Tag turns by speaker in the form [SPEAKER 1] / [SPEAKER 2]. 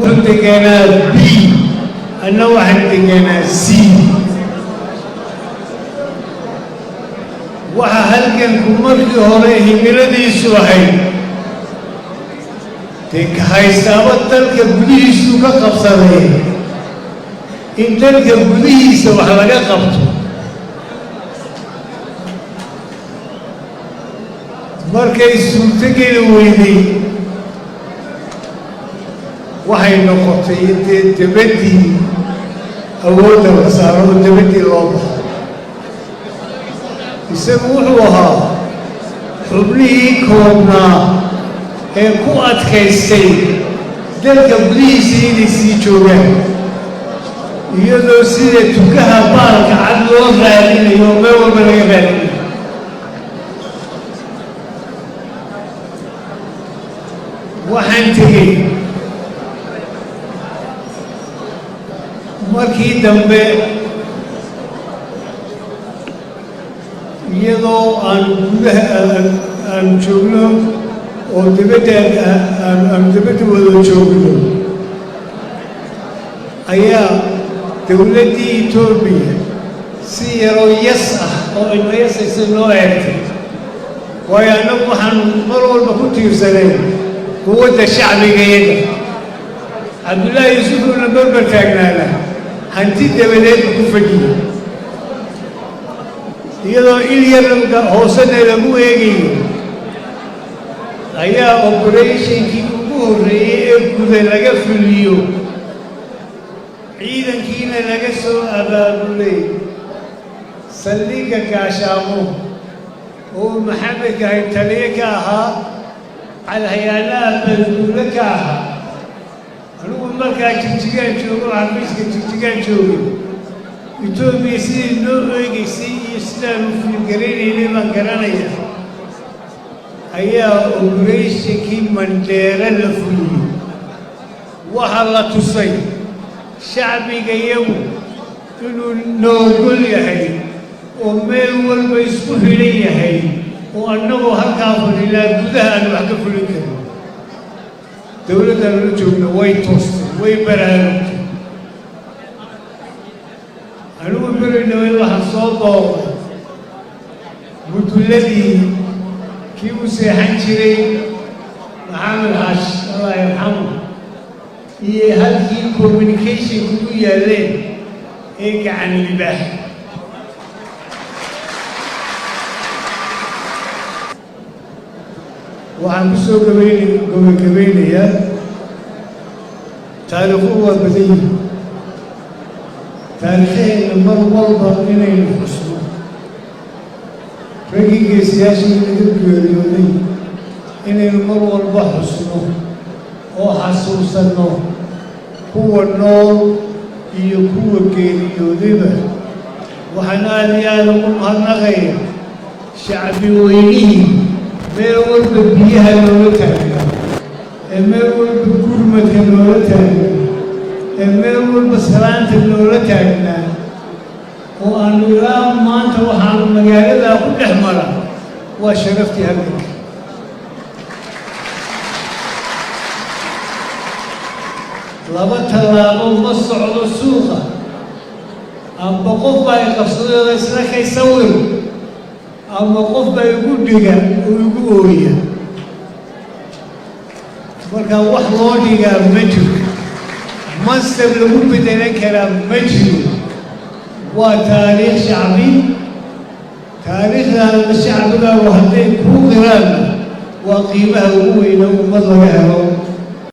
[SPEAKER 1] Wuxuu deganaa B, anna waxaan deganaa C. Waxa halganku markii hore himiladiisu ahayd dee ka haystaaba dalka gudihiisuu ka qabsaday, in dalka gudihiisa wax laga qabto. Markay suurtogeli weyday, waxay noqotay intee debaddii awoodda la saaro oo debaddii loo baxo. Isagu wuxuu ahaa xubnihii koobnaa ee ku adkaystay dalka gudihiisa inay sii joogaan, iyadoo sida tukaha baalka cad loo raadinayo oo meel walba laga raadinayo. Waxaan tegey markii dambe iyadoo aan gudaha aanu joogno oo dibadda aanu dibadda wada joogno, ayaa dowladdii Etoobiya si yaroo yas ah oo ilma yasaysa noo eegtay, waayo annagu waxaanu mar walba ku tiirsanayn quwadda shacbigayaga. Cabdullaahi Yuusuf uuna berber taagnaana hanti dabadeed ku fadhiyey, iyadoo il yar hoosena lagu eegayo, ayaa operationkii ugu horreeyey ee guda laga fuliyo, ciidankiina laga soo abaabulay saldhigga Gaashaamo oo Maxamed Gahay taliye ka ahaa, calhayaanaha balduule ka ahaa. Anigu markaa Jigjigaan joogo, xafiiska Jigjigaan joogay. Etoobiya sidii noo eegaysay iyo sidaanu fiilgaraynaynay baan garanaya. Ayaa operationkii Mandheere la fuliyey. Waxaa la tusay shacbiga iyagu inuu noogol yahay oo meel walba isku xidhan yahay, oo annagoo halkaa fadhinaa gudaha aan wax ka fulin karin. Dowladdan la joogna way toostay, way baraarugtay. Anigu beri dhaweyd waxaan soo booqday mudulladii kii u seexan jiray Maxamed Xaash, Allah yarxamu, iyo halkii communicationku u yaalleen ee Gacan Libaax. Waxaan ku soo gabagabaynayaa, taariikhuhu waa badan yihin, taariikhaheenna mar walba inaynu xusno raggii geesiyaashii naga geeriyooday, inaynu mar walba xusno oo xasuusanno kuwa nool iyo kuwa geeriyoodayba. Waxaan aada iyo aada ugu mahadnaqaya shacbi weynihii meel walba biyaha loola taagnaa, ee meel walba gurmadka loola taagnaa, ee meel walba salaanta loola taagnaa, oo aanu ilaa maanta waxaanu magaaladaa ku dhex mara waa sharaftii halganka. Laba tallaabo ma socdo suuqa, amba qof baa i qabsadayooda isla kay sawir, ama qof baa igu dhiga oo igu ooya. Marka wax loo dhigaa ma jiro, mansab lagu bedelan karaa ma jiro. Waa taariikh shacbi. Taariikhdaada shacbigaagu hadday kuu qiraanna, waa qiimaha ugu weyna ummad laga helo.